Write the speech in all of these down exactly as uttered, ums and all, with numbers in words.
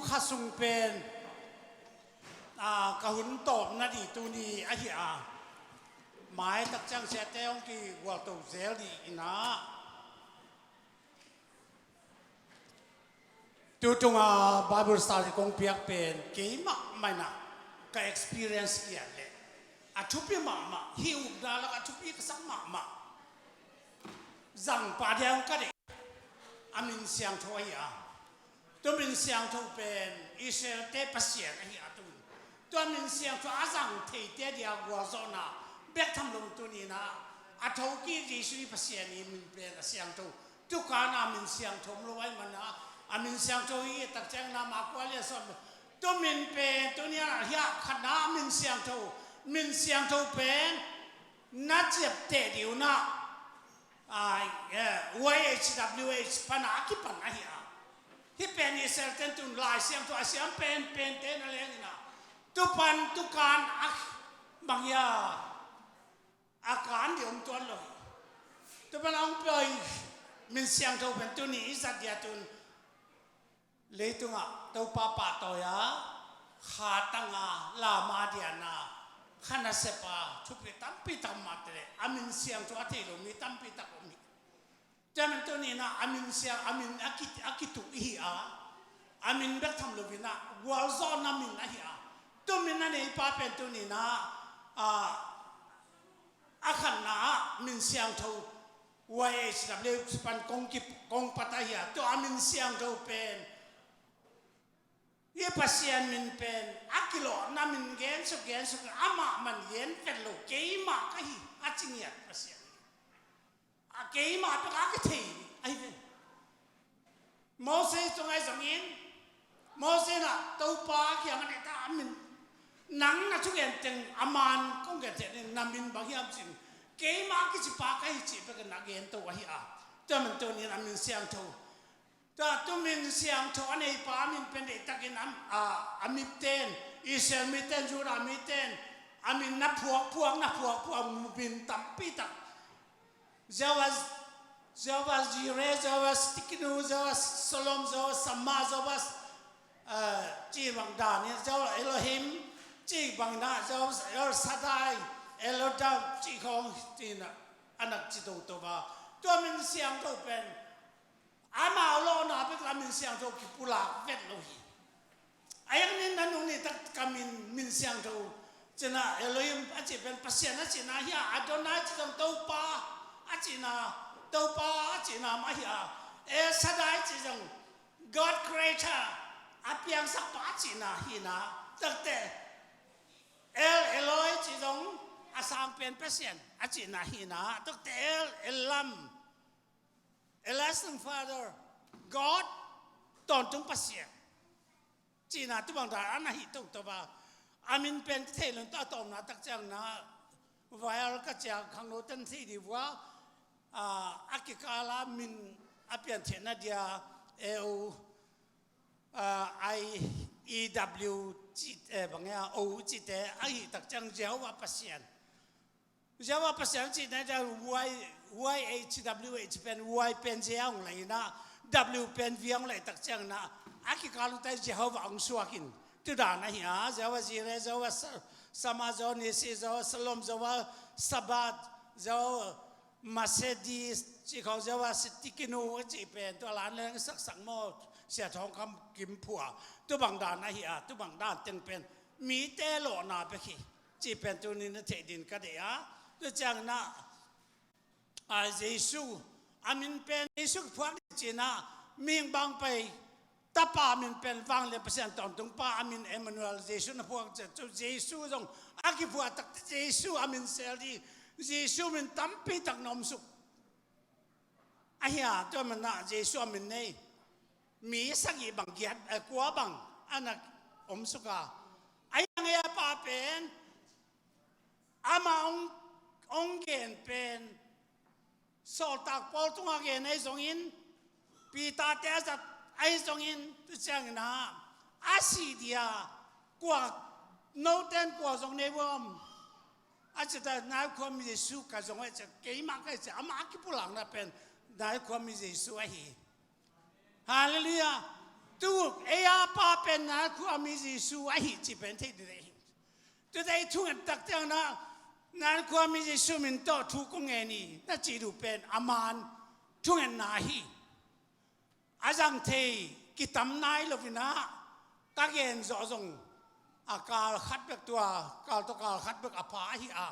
Kha sung pen, ah, ka hun tawpna dih tuni ahi a, mai tak ciang siate hong kigualto zel dih in ah, tu tunga Bible study kong piak pen keimah mah in ah ka experience kiat leh a thupi mahmah, hih upna lak a thupi ka sak mahmah zangpa dia hong ka deih. A min siangtho ahi a, tua min siangtho pen Israel-te Pasian ahi a, tu tua min siangtho a zang theite dia gualzawhna bek tham lo tuni in ah, a thokik Jesu i Pasian i min pen a siangtho. Tukan a min siangtho om lo ahih man ah, a min siangtho hi tak ciang in ah, Marka lian sawm, tua min pen tuni in ah hiah khatna a min siangtho, min siangtho pen na ciapteh dih un ah, ah, eh, Y H W H pan a kipan ahi a. Hih pen Israel-ten tun Lai Siangtho a siam penpente na leng in ah, tu pan tukan a bang hia, a kan dih om tuan lo hi. Tu pan a hong pia-i min siangtho pen tuni i zat dia tun leitungah Topa pahtawi a, kha tang a, lam a dian a, kha nasep a, thupha tampi tak om mah te leh a min siangtho a thei lo mi tampi tak om hi. Tua man tuni in ah a min siang, a min a ki, a kituh i hi a, a min bek tham lo in ah gualzawhna min ahi a, tua min a neipa pen tuni in ah, a, a khatna ah min siangtho Y H W H pan kong ki, kong pat ahi a, tua a min siangtho pen, hih Pasian min pen a kilawhna min gensuk gensuk in amah man gen vet lo, keimah ka hi a ci ngiat Pasian hi. A keimah bek a kithei ahi ve. Moses tungah zongin, Moses in ah Topa kiangah na ta a min, nang na thugen teng a man kong gen teng in, na min bang hiam ci-in, keimah a kicipa ka hi cih bek in a gen to ahi a. Tua man tuni in a min siangtho, tua tu min siangtho a neipa a min pen deihtakin a, a, a miten, Israel miten, Judah miten a min na phuakphuak, na phuakphuak min tampi tak, Jehovah, Jehovah Jireh, Jehovah Tsidkenu, Jehovah Shalom, Jehovah Shammah, Jehovah, eh, cih bang dan in, Jehovah Elohim cih bang in ah, Jehovah El Shaddai, El Olam cih khawng ci-in ah a na ci toto a. Tua min siangtho pen amau lawhna bek la min siangtho kipulak vet lo hi. A yang nin na nung ni tak ka min, min siangtho ci-in ah, Elohim a cih pen Pasian a cihna hi a, Adonai cih zong Topa a cihna, Topa a cihna mah hi a, El Shaddai cih zong God Creator, a piangsakpa a cihna hi in ah, takte El Eloi cih zong a sang pen Pasian a cihna hi in ah, takte El Olam, Everlasting Father, God, tawntung Pasian cihna tu bang dan a na hi toto a. A min pen ka thei lo, tua a tawpna tak ciang in ah, viral ka ciang khangno ten thei dih vua, a, a kikal a min a pian theihna dia, A O, a, I, E W cih, eh, bang hia, O cihte a hi tak ciang Jehovah Pasian. Jehovah Pasian cihna dia Y, Y H W H pen Y pen J a hong lai in ah, W pen V a hong lai tak ciang in ah, a kikal tung ta Jehovah hong suak in, tu dan ahi a, Jehovah Jireh, Jehovah Sa-, Shammah, Jehovah Nissi, Jehovah Shalom, Jehovah Sabbath, Jehovah Masekdesh cih khawng, Jehovah Tsidkenu a cih pen, tua lan leng saksak maw, Sia Thawng Kham Kim Phua, tu bang dan ahi a, tu bang dan teng pen mite lawhna bek hi cih pen tuni in a theih dingin ka deih a. Tua ciang in ah, a, Jesu, a min pen Jesu kiphuak ding ci-in ah, mihing bang pai, Tapa min pen vanglian Pasian tawntungpa, a min Emmanuel, Jesu na phuak ciang, tua Jesu zong a kiphuak takte Jesu a min sel ding, Jesu min tampi tak na omsuk. Ahi a, tua man ah Jesu a min nei mi sagih bang, giat, eh, kua bang a na omsuk a. Ahi hang e, a pa pen, ama hong, hong gen pen, Sawltak Paul tungah gen ahi zongin, Peter-te a zat ahi zongin, tu ciangin ah, a sih dia, kua, noten kua zong nei vuam a cih ta, nai khua mi Jesu ka zong ahi cih, keimah ka hi cih, amah a kipulakna pen nai khua mi Jesu ahi. Halleluiah. Tu ei a pa pen Nazareth khua mi Jesu ahi cih pen thei ding hi. Tute i thungen takte na, Nazareth khua mi Jesu min tawh thu kong ngen hi na cih duh pen a man thungetna ahi. A zang thei kitam nai lo in ah, ka gen zawh zong a kal khat bek tua, kal tawh kal khat bek a pha ahi a.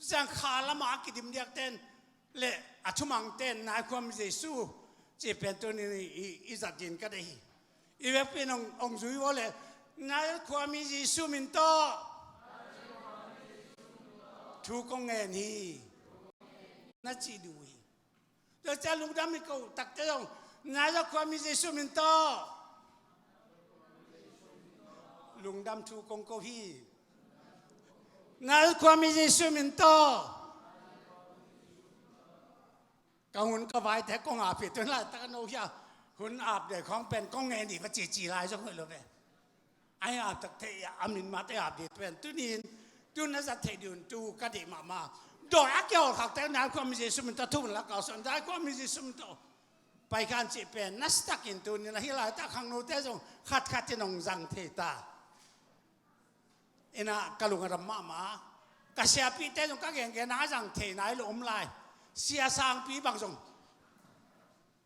Zang kha lamah a kidim diakten le a thumangten Nazareth khua mi Jesu cih pen tuni in i, i, i zat ding ka deih hi. I vekpi in hong, hong zui uh le, Nazareth khua mi Jesu min tawh thu kong ngen hi na cih duh hi. Tua ciang lungdam hi ko takte zong, Nazareth khua mi Jesu min tawh lungdam thu kong ko hi. Nazareth khua mi Jesu min tawh. Ka hun ka vaite kong ap hi, tu laitak a no hi a, hun ap dei khawng pen kong ngen hi va cici lai zong hi lo ve. Ai ap takte a min mate ap ding pen tuni in, tu na zat theih ding un tu ka deih mahmah. Dawi a kihawlkhakte Nazareth khua mi Jesu min tawh thu un la kau sawn, Nazareth khua mi Jesu min tawh pai khan cih pen na sitakin tuni na hi laitak khangnote zong khatkhat in hong zang thei ta. In ah ka lung a dam mahmah. Ka siapite zong ka gengen a zang thei nai lo om lai. Sia Sangpi bang zong,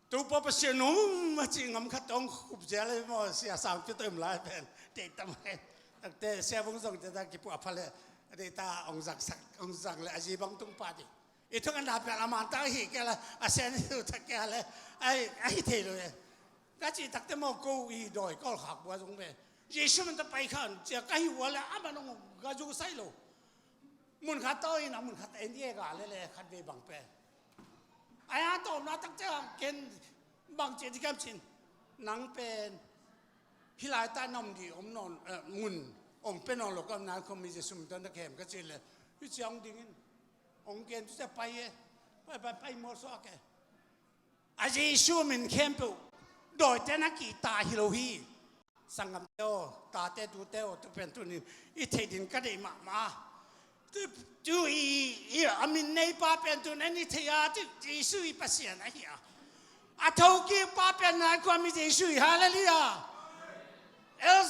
Topa Pasian um a cih ngam khat tawh hong khup zel hi maw, Sia Sangpi tawh um lai pen. Deih tam he. Takte Sia Vung zong te ta kipuah pha le, deih ta hong zang sak, hong zang le a zi bang tung pah ding. I thungetna pen a man tak hi kei le, a sen hi tak kei le, ai, ahi thei lo e. Ka cih takte maw, ko i dawi ka hawlkhak bua zong ve. Jesu min tawh pai khan cia ka hi ua le, a man hong ka zu sai lo. Mun khat tawh in a mun khat en dih e ga le le khat vei bang pen. Ai a tawpna takte a ken bang ci dih kam cin. Nang pen hi laitak na om dih om nawn, eh, mun om pe nawn lo ka om, Nazareth khua mi Jesu min tawh na kem ka ci le. Hi ciang ding in. Hong ken tu cia pai e. Pai, pai, pai mual suak e. A Jesu min khempeuh dawite na kihta hi lo hi. Sanggamte aw, tate tute aw, tu pen tuni i theih ding ka deih mahmah. Tu, tu i, i, a min neipa pen tu na i theih a, tu Jesu i Pasian ahi a. A thokikpa pen Nazareth khua mi Jesu hi, halleluiah. El,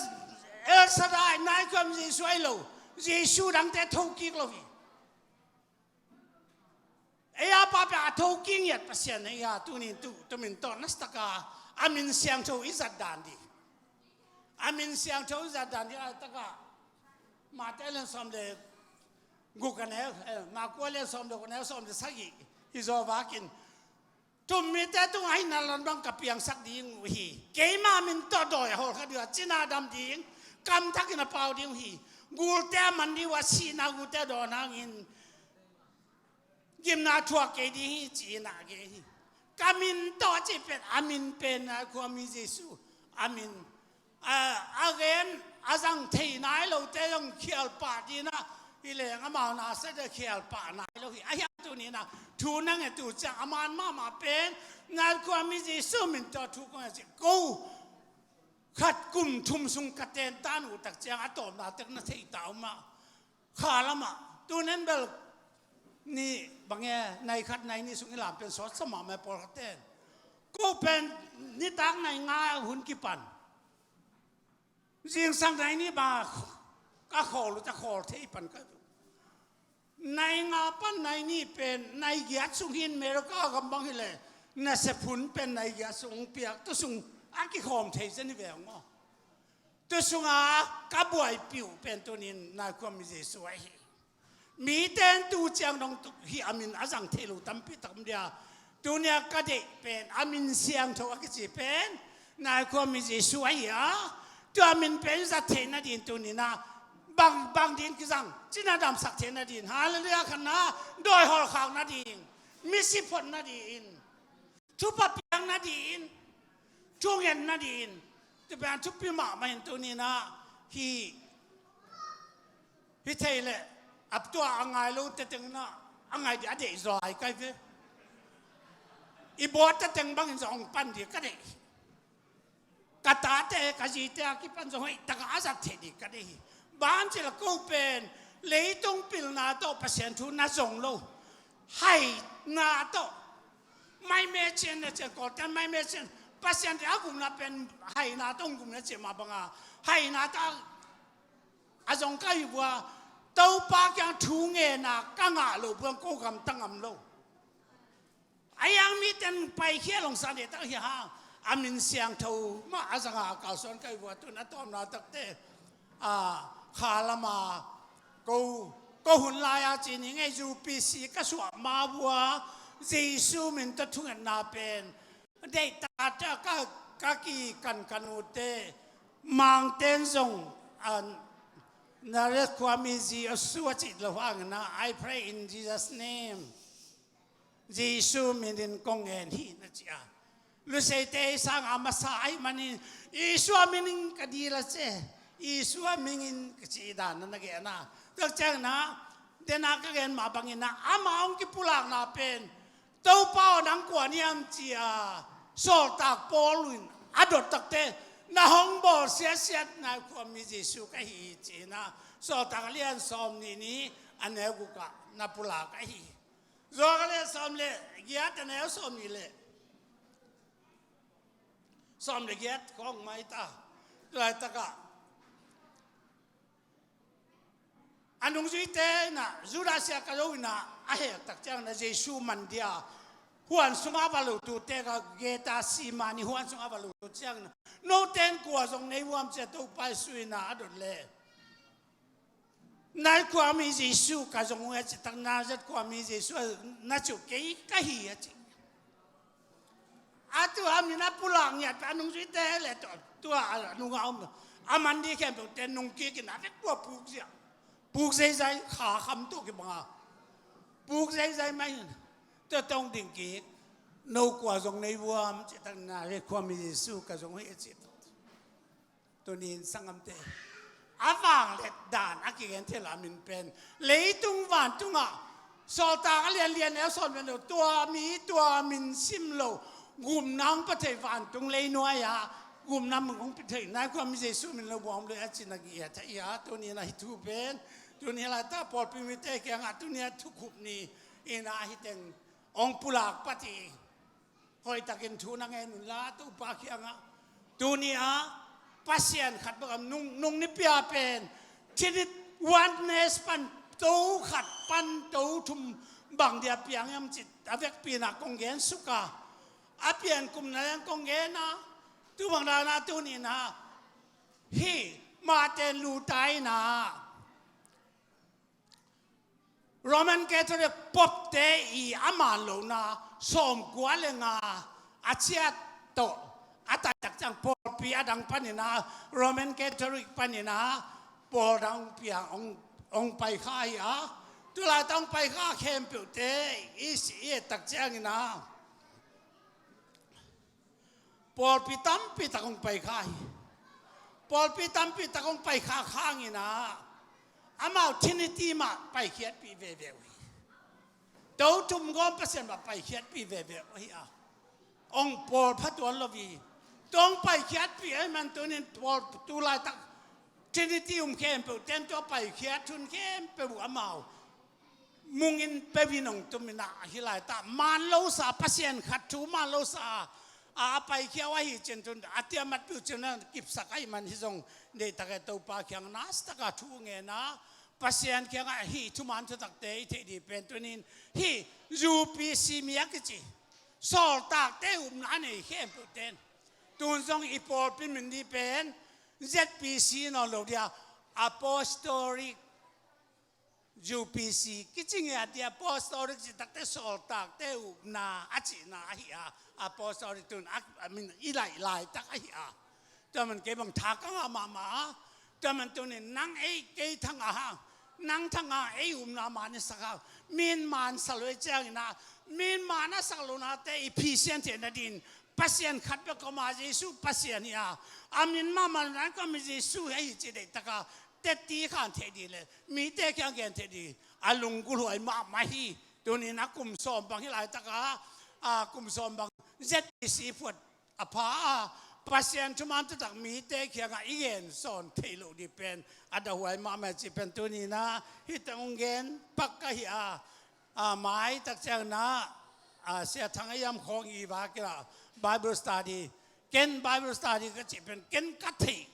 El Shaddai, Nazareth khua mi Jesu ahi lo. Jesu dangte thokik lo hi. Ei a pa pen a thokik ngiat Pasian na hi a, tuni in tu, tu min tawh na sitaka a min siangtho i zat dan dih. A min siangtho i zat dan dih a taka Mate lian sawm le guk a neu, eh, Marka lian sawm le guk a neu sawm le sagih hi zaw vakin, tum mite tungah hih na lam bang ka piangsak ding uh hi. Keima min tawh dawi a hawlkha ding uh a, cina dam ding, kamthakin a pau ding uh hi. Gulte a man ding uh a, sihna gulte a dawn hangin gimna thuak kei ding hi, ci-in a gen hi. Ka min tawh a cih pen, a min pen Nazareth khua mi Jesu a min, a, a gen a zang thei nai lote zong khial pah ding a, hi leng amau na sa de khial pah nai lo hi. A hiang tuni in a thu na nget uh ciang a man mahmah pen Nazareth khua mi Jesu min tawh thu kong ngen ci ko. Khat kum thum sung ka tentan uh tak ciang a tawpna tek na thei ta uh mah. Kha lamah, tu nen bel ni bang e, nai khat nai nih sung i lam pen sawt sa mahmah e pawlkhat ten. Ko pen nitak nai nga hun kipan. Zingsang nai nih bang ka khawl uh ta khawl thei pan ka. Nai nga pan nai nih pen nai giat sung hi in, America gam bang hi le, nasep hun pen nai giat sung piak, tu sung a kikhawm thei zen hi ve ung aw. Tu sunga ka buaipih uh pen tuni in Nazareth khua mi Jesu ahi. Mite in tu ciang dong tu hi a min a zang thei lo tampi tak om dia. Tuni a ka deih pen a min siangtho a kici pen Nazareth khua mi Jesu ahi a. Tua min pen zat theih nading tuni in a bang, bang ding kizang, cina damsak theih nading, halleluiah, khatna dawi hawlkhak nading, misi phot nading, thupha piak nading, thungen nading. Tua pen thupi mahmah in tuni in a hi, hi thei leh a tua a ngai lo te teng in a, a ngai ding a deih zaw ai kai ve. I bawt te teng bangin zaw hong pan ding ka deih. Ka tate, ka zite a kipan zong hoih taka a zat theih ding ka deih hi. Bang ci la ko pen leitung pilna tawh Pasian thu na zong lo. Haina tawh. Mai me cian na cian, Kawlte'n mai me cian. Pasian te a gupna pen haina tawh gupna cih mah banga, haina tawh a zong ka hi vua, Topa kiang thu ngenna ka ngah loh buang ko gamta ngam lo. A yang miten paikhia longsa deh tak hi hang, a min siangtho mah a zanga kalsuan ka hi vua, tun a tawmna takte, a, kha lama ko, ko hun lai-a ci ni ngei U P C ka suah ma vua, Jesu min tawh thungetna pen deihtak tawh ka, ka kikankan uh teh, Mangten zong, a, Nazareth khuami Jesu a cih loh hangin ah, I pray in Jesus' name. Jesu minin kong ngen hi na ci a. Luseite i sang a masa ahih manin, Jesu a minin ka dil a ci. Jesu a minin ka cih dan na na gen a. Tua ciangin ah, dena ka gen mah bangin ah, ama hong kipulakna pen, Topa aw, nang kua na hiam ci a, sawltak Paul in a dot takte, na hong bawl siatsiat nai khuami Jesu ka hi ci-in ah, Sawltak a lian sawmnih ni, a neu guk ah na pulak ahi. Zuak a lian sawm le giat, a neu sawmnih le sawm le giat khawng mai ta. Tulaitak ah a nungzuite in ah, Judas Iskariot in ah a hek tak ciangin ah, Jesu man dia huan sungah va lutute, Gethsemane huan sungah va lutute ciangin ah, note in kua zong nei uh hiam ci a Topa Jesu in ah a dot leh, nai khuami Jesu ka zong uh hi a cih tak, Nazareth khuami Jesu na ci uh, kei ka hi a ci. A tua min a pulak ngiat a nungzuite le tua, tua a nungah om a man ding khempeuhte nungkik in a vek pua puk zia. Puk zeizai, kha kham tawh kibang a. Puk zeizai mah in, tua tawh ding kik, no kua zong nei uh hiam cih tak, Nazareth khuami Jesu ka zong uh hi a cih tak. Tuni in sanggamte, a vangliat dan a kigen thei lo a min pen, leitung vantungah sawltak a lianlian neu sawm le neu, tua mi, tua min sim lo, gupna hong pia thei, vantung leinuai-ah gupna min hong pia thei nai khuami Jesu min lo buang lo a cih na ngiat hi a. Tuni in ah hih thu pen, tuni laitak pawlpi mite kiangah tuni a thukhup ni in ah hih teng hong pulak pah hi. Hoihtakin thu na ngen unla, Topa kiangah. Tuni-ah Pasian khat bek a om, nung, nung nipi-a pen Trinity, oneness pan, to khat pan to thum bang dia piang hiam cih a vekpi-in ah kong gen suk a. A pian kumna leng kong gen a. Tu bang dan a tuni-in ah hih Martin Luther in ah Roman Catholic Pope-te i a man lohna sawmkua le nga a ciat tawh a taitak ciang pawlpi a dang panin ah, Roman Catholic panin ah pawl dang piang hong, hong paikha hi a. Tulaitak hong paikha khempeuhte i si i et tak ciangin ah pawlpi tampi tak hong paikha hi. Pawlpi tampi tak hong paikha hangin ah amau Trinity mah paikhiatpih veve uh hi. To thum gawm Pasian mah paikhiatpih veve uh hi a. Hong pawl pha tuan lo hi. Tua hong paikhiatpih ahih man tunin pawl tulaitak Trinity um khempeuh ten tua paikhiat hun khempeuh uh amau mungin peuhin hong tumin ah, hih laitak man losa, Pasian khat thu man losa a, a paikhia uh ahi cin tun a tiamat piu cin a kipsak ahih man hih zong deihtak e, Topa kiang nasataka thu ngen a, Pasian kiangah hih thuman thutakte i theih dih pen tunin hih U P C mi a kici sawltakte upna a nei khempeuh ten tun zong i pawlpi min dih pen Z P C nawn lo dia, Apostolic U P C kici ngiat dia, apostolic cih takte sawltakte upna a cihna ahi a, apostolic tun a, a min i laih laitak ahi a. Tua man kei bang tha ka ngah mahmah a. Tua man tunin nang ei kei thangah hang, nang thangah ei upna man i sak hang. Min man sa lo i ciangin ah, min man a sak lonate i phisian theihna dingin Pasian khat bek om a, Jesu Pasian hi a, a min mahmah lo nai kua mi Jesu hi a, hi ci deihtaka tetti khan theih dih le mite kiang gen theih dih a lunggulhhuai mahmah hi. Tunin a kum sawm bang hi laitaka, a kum sawm bang Z P C phuat a pha a, Pasian thuman thutak mite kiangah i gen sawn theih loh dih pen a dahhuai mahmah cih pen tunin ah hih teng hong gen pak ka hi a. A, maitak ciangin ah, a, Sia Thang a yam khawng i vak in ah Bible study Ken Bible study ka cih pen ken ka theih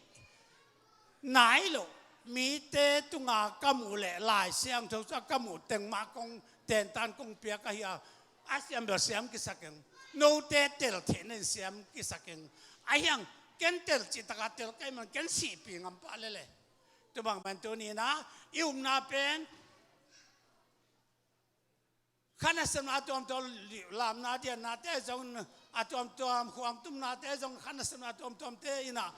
nai lo, mite tunga ka muh leh Lai Siangtho sungah ka muh teng mah kong tentan kong piak ahi a, a siam bel siam kisak ing. Note tel theihna in siam kisak ing. Ahi hang ken tel cih takah tel ka hih man ken sihpih ngam pah lel e. Tua bang man tuni-in ah i upna pen kha nasepna a tuamtuam, lamna diannate zong a tuamtuam, khuangtumnate zong kha nasepna a tuamtuamte in ah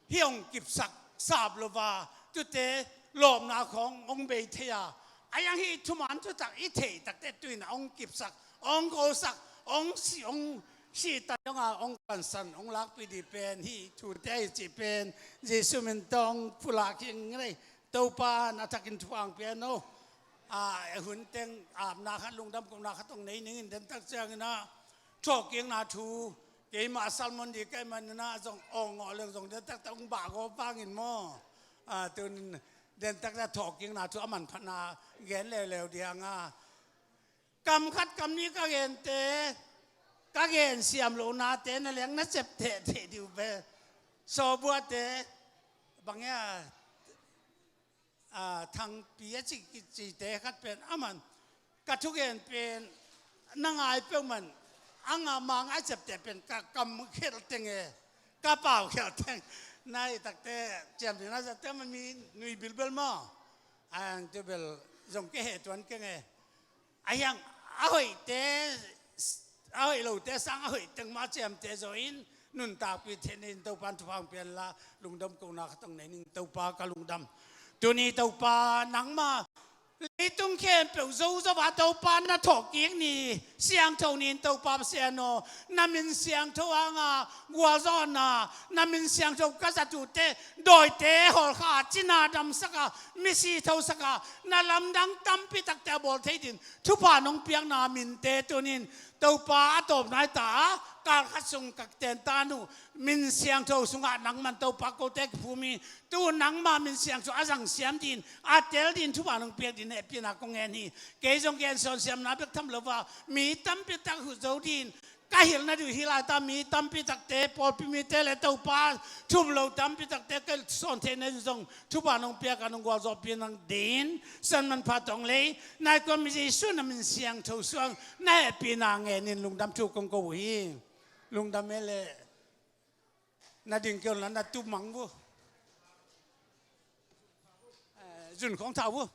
hih hong kipsak sap lo a, tuate lawpna khawng hong bei thei a, ahi hang hih thuman thutak i theih takte tu-in ah hong kipsak, hong kosak, hong si, hong sihtan dong a hong pansan, hong lakpih ding pen hih thute ahi cih pen Jesuh min tawh hong pulak hi ing ei. Topa in a thakin thupha hong pia hen aw. A, hun teng apna khat, lungdam kohna khat hong nei ning in, den tak ciangin ah thawhkikna thu, keimah sermon ding ka hih manin ah zong awng ngawh leng zong den tak tak hong bah gawp vangin maw. A, tun den tak tak thawhkikna thu a manphatna gen leuleu ding a, kam khat kam nih ka gente, ka gen siam lohnate na leng na cep theih theih ding uh ve. Sawbuate, bang hia, a, Thangpi a ci, cite khat pen aman ka thugen pen na ngai peuhmah in, a ngah ma ngai cepte pen ka kam khelh teng e, ka pau khelh teng. Na hih takte ciam ding na zate man mi nui bilbel maw. A, ang tu bel zong kei heh tuan keng e. Ahi hang a hoihte, a hoih lote sang a hoih teng mah ciamteh zawh in nuntakpih theih nadingin Topa in thupha hong pia hen la, lungdam kohna khat hong nei ning. Topa ka lungdam. Tuni Topa nangmah leitung khempeuh zozo a Topa na thawhkik ni, siangtho ni-in Topa Pasian aw, na min siangtho hanga gualzawhna, na min siangtho ka zat uhte, dawite hawlkha a, cina damsak a, misi thosak a, na lamdang tampi takte a bawl thei dingin thupha nong piakna minte tuni-in Topa a tawpna hi ta a, kal khat sung ka tentan uh min siangtho sungah nangman Topa kote kiphum hi. Tu nangma min siangtho a zang siam dingin, a tel dingin thupha nong piak dingin hehpihna kong ngen hi. Kei zong gen sawn siamna bek tham lo a, mi tampi tak huh zo dingin ka hilh nading uh hi lai ta, mi tampi takte, pawlpi mite le Topa thum lo tampi takte ka sawn theih nading zong thupha nong piak a, nong gualzawhpih nadingin san manpha tawh hong lei, nai kua mi Jesuh na min siangtho suang na hehpihna ngenin lungdam thu kong ko uh hi. Lungdam e leh. Na ding kei un la na tup mang uh. Eh, zun khawng thau uh.